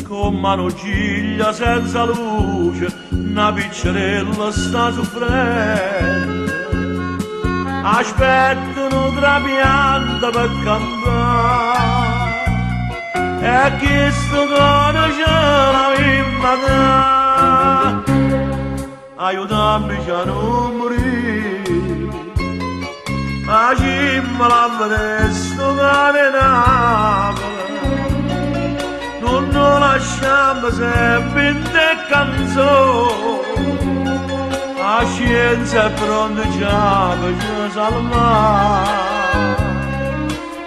Comm'a nu giglio senza luce, na piccerella sta suffrenno. Aspetta nu trapianto pe campà. E chistu core ce l'avimma dà. Aiutammice a nun murì. Facimmolo a vedè stu cane 'e Napule. Nun 'o lasciammo sempe 'int' 'e canzone. 'A scienza è pronta già pe ce salvà.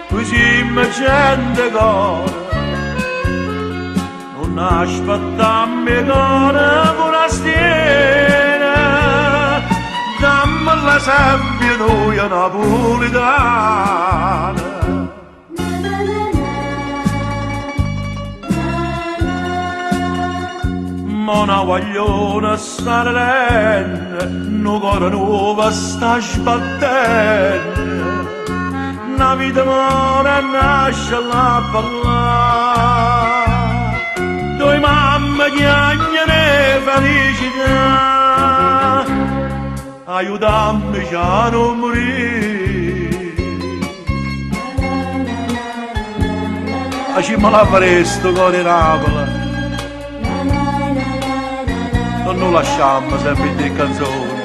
Nuje simmo gente 'e core. Nun aspettammo 'e core furastiere, damme l'esempio nuje napulitane. Mo na guagliona sta rerenno, nu core nuovo sta sbattenno, na vita more e nasce là per là. Doi mamme chiagnano 'e felicità, aiutammice a nun murì. Facimmolo a verè stu core 'e Napule. Nun 'o lasciammo sempe 'int' 'e canzone.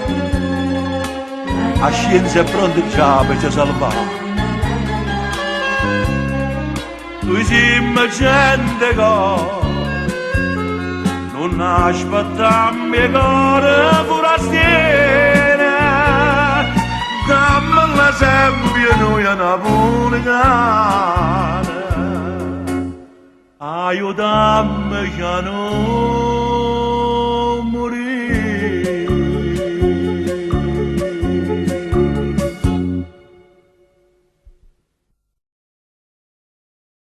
'A scienza è pronta già pe ce salvà. Nuje simmo gente 'e core. Nun aspettammo 'e core furastiere. Damme l'esempio nuje napulitane. Aiutammice a nun.